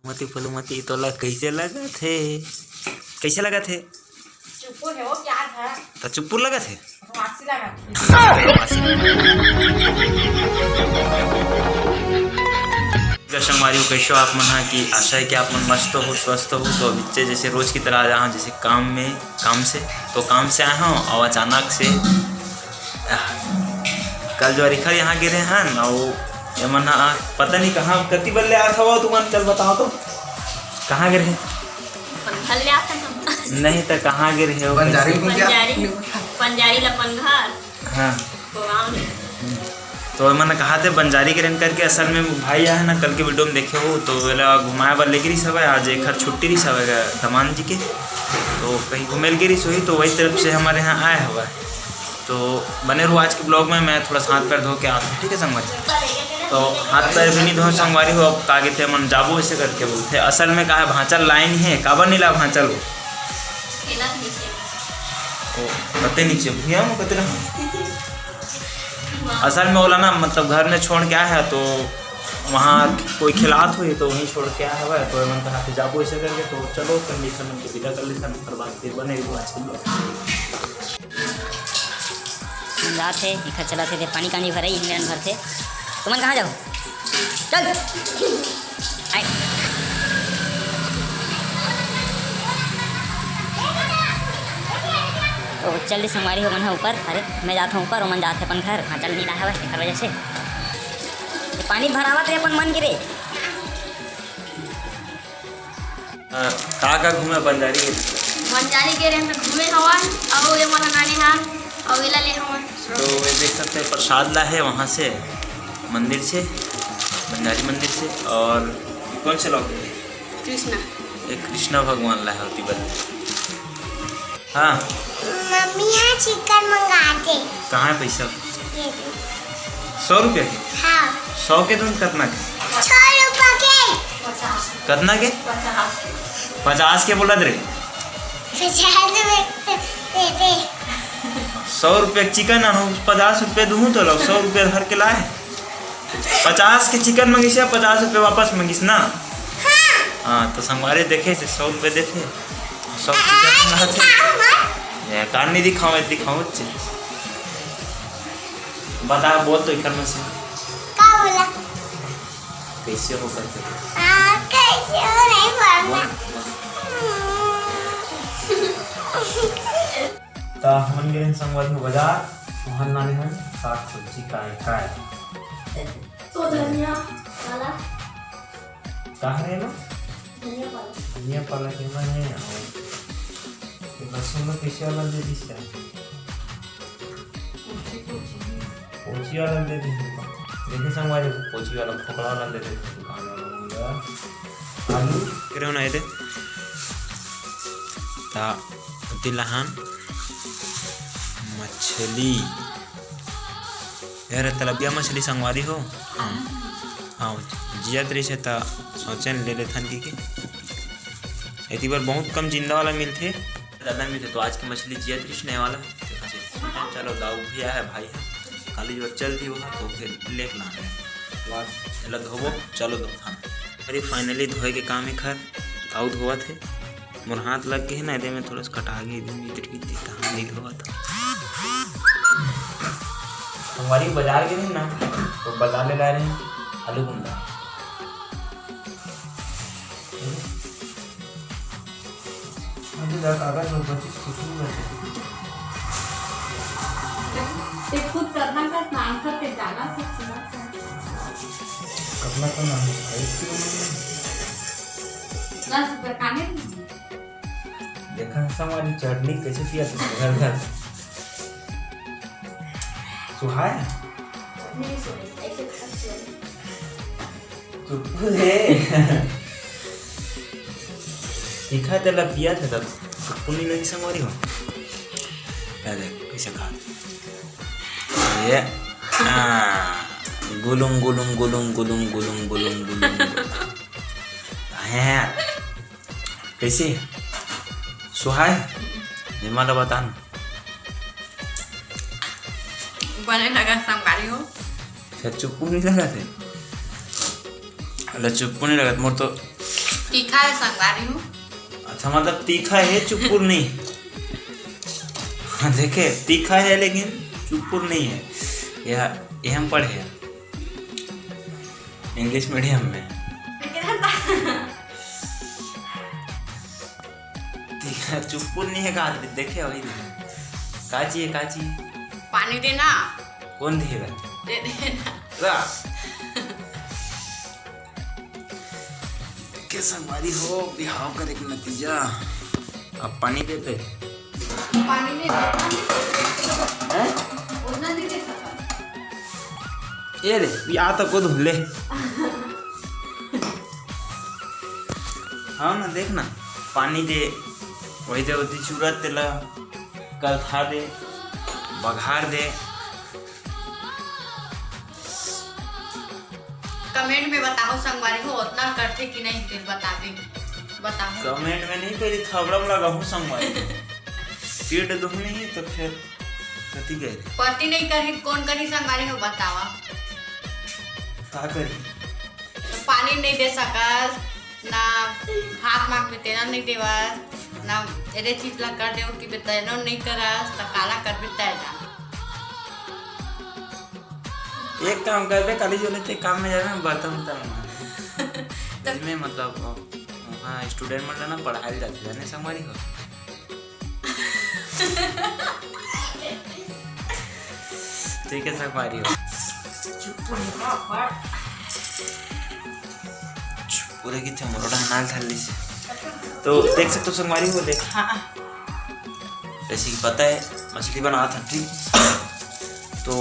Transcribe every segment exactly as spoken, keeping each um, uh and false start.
मती फुलमती तोला कइसे लगत हे? कइसे लगत हे? चुप्पू हे वो, क्या था? त चुप्पू लगत हे? बकवासी लगत हे। त संगवारी हो, कइसे हो आप मन हा? कि आशा है कि आप मन मस्त हो, स्वस्थ हो। तो अभी जैसे रोज की तरह आ जाओ, जैसे काम में, काम से, तो काम से आए हो और अचानक से कल जो अरिखर यहाँ गिरे हन, अउ एमन ह पता नहीं कहाँ, कति बल्ले आत हवो तुमन, चल बताओ तो, कहाँ गिरे हे? पंखल ले आते हम। नहीं तो कहाँ गिरे हे वो? बंजारी कैसे? में क्या? पंजारी, पंजारी ला पंघर। हाँ। तो आम। तो एमन कहा थे बंजारी गिरे हन करके, असल में भाई आए हे ना, कल के वीडियो में देखे हो, तो एला घुमाए बर ले गिरी सब, आज एकर छुट्टी रही सब दमान जी के, तो कहीं घूमे ल गिरी सोही, तो वही तरफ से हमारे यहाँ आए हवा। तो बने रहो आज के ब्लॉग में, मैं थोड़ा सा हाथ पैर धो के आता हूँ, ठीक है संगवारी? तो हाथ पैर भी नहीं धो संगवारी हो, अब का कहते हैं, मन जाबो ऐसे करके बोलते हैं। असल में का है, भांचल लाइन है, काबर नहीं ला भांचल हो? ओ, कते नीचे, भुइयां में कते रहा? असल में ओला ना, मतलब घर में छोड़ के आया है, तो वहाँ कोई खिलात हुई, तो वहीं छोड़ के आया हुआ है, तो मन कहा कि जाबो ऐसे करके, तो चलो कंडीशन में विदा कर लेता हूँ, फिर बात फिर बने रहो आज के ब्लॉग। जात हे, इखर चलत हे, दे पानी कानी भरई, इंजन भरथे। तुमन कहाँ जाओ? चल। आए। ओ, चल दे संगवारी हो मन ह ऊपर। अरे, मैं जात हूँ ऊपर, ओमन जात हे अपन घर। हाँ, चल, नीला हवय, एकर वजह से। ये पानी भरावत रे अपन मन के रे। अ, का का घूमे बंजारी के? बंजारी के रहन घूमे हवन, अउ ये मोला नाने हा, अउ एला ले हवन। तो ये देख सकते हैं, प्रसाद ला है वहाँ से, मंदिर से, बंजारी मंदिर से। और कौन से लोग? कृष्णा। ये कृष्णा भगवान ला है, होती बल। हाँ। मम्मी यहाँ चिकन मंगाते। कहाँ है पैसा? ये दे। सौ रुपया के? हाँ। सौ के तुम कतना के? सौ रुपया के। कतना के? पचास के बोलत रे। पचास रुपया दे दे। सौ रुपया के चिकन आनो, पचास रुपया दूँ तो लो, सौ रुपया धर के लाए। पचास के चिकन मंगिस या पचास रुपया वापस मंगिस ना? हाँ। हाँ, तो संगवारी देखे से सौ रुपया देखे, सौ चिकन मंगा थे। ये कान नहीं दिखाओ, दिखाओ चे। बता, बोल तो इकर में से। का बोला? कैसे हो करके? हाँ, कैसे हो नहीं बोलना। बोल, बोल। त हमन गे रहेन संगवारी हो बाजार, वहाँ लाने हन साग सब्जी काय काय। तो धनिया वाला। का हरे ना? धनिया पालक। धनिया पालक एमा हे, अउ लहसुन ला कैसे वाला दे दिस का? पोंची वाला दे दिस का? देखे संगवारी, पोंची वाला, फोकला वाला दे दिस दुकान वाला मन ला। आलू। करे हो ना ये दे। ता ओती लहन मछली, यार, तलबिया मछली संगवारी हो। हाँ, हाँ, जियत रहिस हे, त सोचेन ले लेथन कि, कि एती बर बहुत कम जिंदा वाला मिलथे, ज्यादा मिलथे, तो आज के मछली जियत रहिस नया वाला। चलो, दाऊ भी आया है, भाई है, खाली जो चल दी वहाँ, तो फिर लेके लाना है। तो आज एला धोबो, चलो धोथन। अरे, finally धोए के काम एखर, दाऊ धोवत हे। मोर हाथ लग गे हे ना, एदे में थोड़ा सा कटा गे, एदे में इधर भी देता, हम नहीं धोवत। हमारी बाजार गे रहे ना, तो बाजार ले लाए रहे आलू गुंडा। अभी तक अगर मैं पच्चीस कुछ नहीं कर सकती। ते खुद करना का काम करके जाना सब सुना। अपना तो नाम है। दस रुपये खाने। देखा हमारी चटनी कैसे पिया तू घर घर। सुहाय? नहीं सुहाय, ऐसे खा सुहाय। चुप रे। तीखा तेला पिया था तब चुप नहीं लगी संगवारी हो। क्या देख, कैसे खा। ये, हाँ। गुलुम, गुलुम, गुलुम। हैं। कैसे? सुहाय? निमा ला बता ना। बने लगा संगवारी हो। अच्छा, चुप्पू नहीं लगा थे? अरे, चुप्पू नहीं लगा, मोर तो तीखा है संगवारी हो। अच्छा, मतलब तीखा है, चुपुर नहीं। हाँ, देखे, तीखा है लेकिन चुपुर नहीं है। यह, यह हम पढ़े हैं English medium में। तीखा चुपुर नहीं है, कहा देखे, वही देखे। का चाहिए, का चाहिए? पानी देना। कौन देगा? दे देना। ला। के संगवारी हो, बिहाव करे के नतीजा। अब पानी देते। पानी नहीं देता। हैं? उतना नहीं दे सकता। ये रे, या तो को धुले। हाँ ना, देख ना, पानी दे, वही दे, वही चूरा तेला, कलथा दे, बघार दे। Comment में बताओ संगवारी हो, उतना करथे कि नहीं, फिर बताबे, बताओ। Comment में नहीं करी, थबड़ा में लगाहूँ संगवारी। पीट दूँ नहीं तो फिर कति गए। पति नहीं करी, कौन करी संगवारी हो, बतावा। का करी? तो पानी नहीं दे सकस, ना भात मांग में तेना नहीं देवस, ना एदे चीज ला कर देव कि बे तेनो नहीं करस, तो काला करबे तय जान। एक काम करबे, काली जोले ते काम में जाबे, बर्तन उर्तन मांज। तो इसमें मतलब, वहाँ student मन ला ना पढ़ाई जाते जाने संगवारी हो। ठीक है, संगवारी हो। पूरे की थे मोरोटा नाल धर ली से। तो देख सकते हो संगवारी हो, देख। हाँ। जैसे कि पता है, मछली बना था, ठीक। तो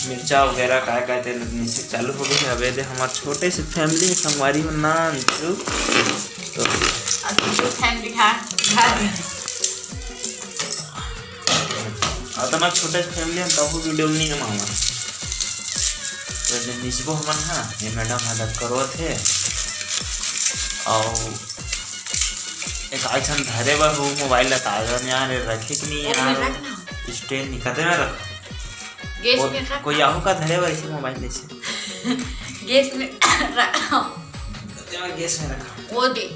मिर्चा वगैरह काय काय तेल नीचे चालू हो गई है। अब ये दे हमार छोटे से family है संगवारी हो ना, अंशु। तो अब जो family है, घर में। अतना छोटे से family है, तब video नहीं है मामा। तो ये दे निचबो हमन हा, ये madam मदद करो थे। और एक आइसन धरे बर हो mobile ला, ताजा नहीं आ रहे, रखे कि नहीं वो यार, में रख ना। Stand नहीं, कते में रख। गैस वो में रख। कोई आहू का धरे बर इसे mobile ले से। गैस में रख। कते में गैस में रखा। वो दे।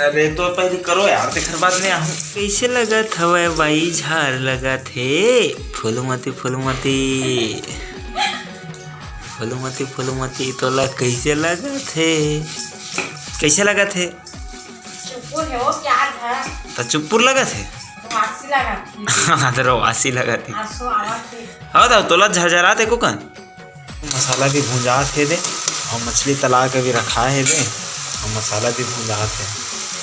अरे तो पहले करो यार, तेखर बाद में आहू। कैसे लगत हवय भाई, झार लगत हे, फूलमती, फूलमती। फूलमती, फूलमती, तोला कैसे लगत हे? कैसे लगत हे? चुप्पुर है वो, क्या है? तो चुप्पुर लगत हे? वासी लगत हे। हाँ, तो वासी लगत हे। आंसू आवत हे। हाँ, तो तोला झरझरात हे कुकन? मसाला भी भुंजात हे दे, और मछली तला के भी रखा हे दे, और मसाला भी भुंजात हे।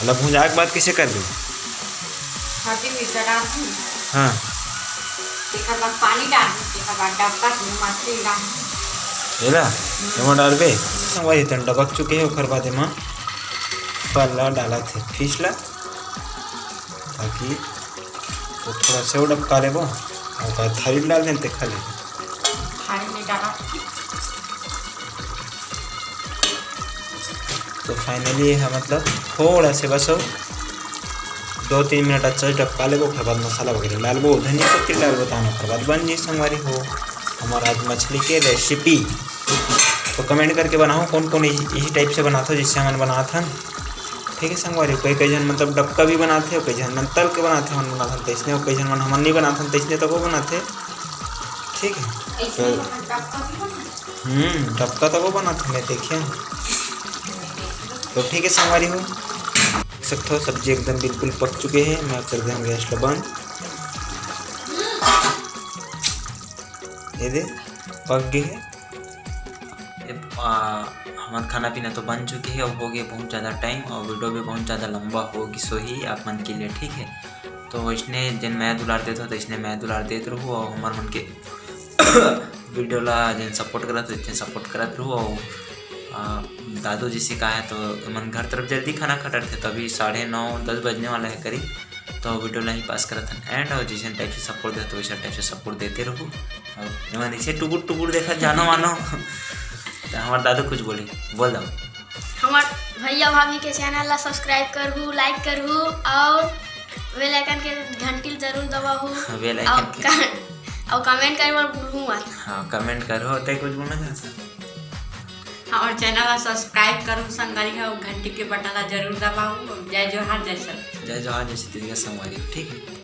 मतलब भुंजाए के बाद कैसे कर दे? हल्दी मिर्चा डाल दूँ। हाँ। तेकर बाद पानी डाल दूँ, तेकर बाद डबका से मछली डाल दूँ। एला, एमा डालबे। वही तन डबक चुके हे, ओकर बाद एमा फल ला डालत हे, पीस ला, ताकि वो थोड़ा सेव डबका लेबो, ओकर थाली में डाल देन, ते खा लेबो। थाली में डाला। तो finally ये है, मतलब थोड़ा से बस हो, दो तीन मिनट अच्छा से डबका लेबो, ओकर बाद मसाला वगैरह डालबो, धनिया पत्ती डालबो, तहन ओकर बाद बन जी संगवारी हो हमारा आज मछली के recipe। तो comment करके बनाओ कौन कौन यही, यही type से बनात हो जैसे हमन बनात हन। ठीक है संगवारी, कई कई झन मतलब डबका भी बनात हे, कई झन मन तल के बनात हे, हमन बनात हन तैसने, कई झन मन हमन नहीं बनात हन तैसने तब वो बनात हे। ठीक है, ऐसे तो ही डबका भी बनात हे। हम्म, डबका तब वो बनात हे, मैं देखिए। तो ठीक है संगवारी हो, देख सकते हो सब्जी एकदम बिल्कुल पक चुके हैं। मैं कर देंगे गैस ला बंद। ये दे, पक गए हैं। ये, आ, हमार खाना पीना तो बन चुके हे, अब हो गए बहुत ज़्यादा time और video भी बहुत ज़्यादा लंबा हो गई सोही आप मन के लिए, ठीक है। तो इसने जिन मैं दुलार देता हूँ, तो इसने मैं दुलार देत रहू और हमार मन के video ला जिन support करत हो, जिन support करत रहू। और, आ, दादू जी से कहा है तो मन घर तरफ जल्दी खाना खा डरते, तो अभी साढ़े नौ, दस बजने वाला है करीब। तो video ला ही pass करत हन end, और जैसे type से support देते, वैसे type से support देते रहू। और एमन ऐसे टुकुर टुकुर देखत जानो मानो। तो हमार दादू कुछ बोली, बोल दो। हमार भैया भाभी के channel ला subscribe करहू, like करहू और bell icon के घंटी जरूर दबाहू। हाँ, bell icon और के। का-, और comment करे बर भूलहू मत। हाँ, comment करहू, ते कुछ बोलना चाहता? और चैनल ला सब्सक्राइब करो संगवारी हो, घंटी के बटन ला जरूर दबाओ। जय जोहार, जय छत्तीसगढ़। जय जोहार, जय छत्तीसगढ़ संगवारी, ठीक है।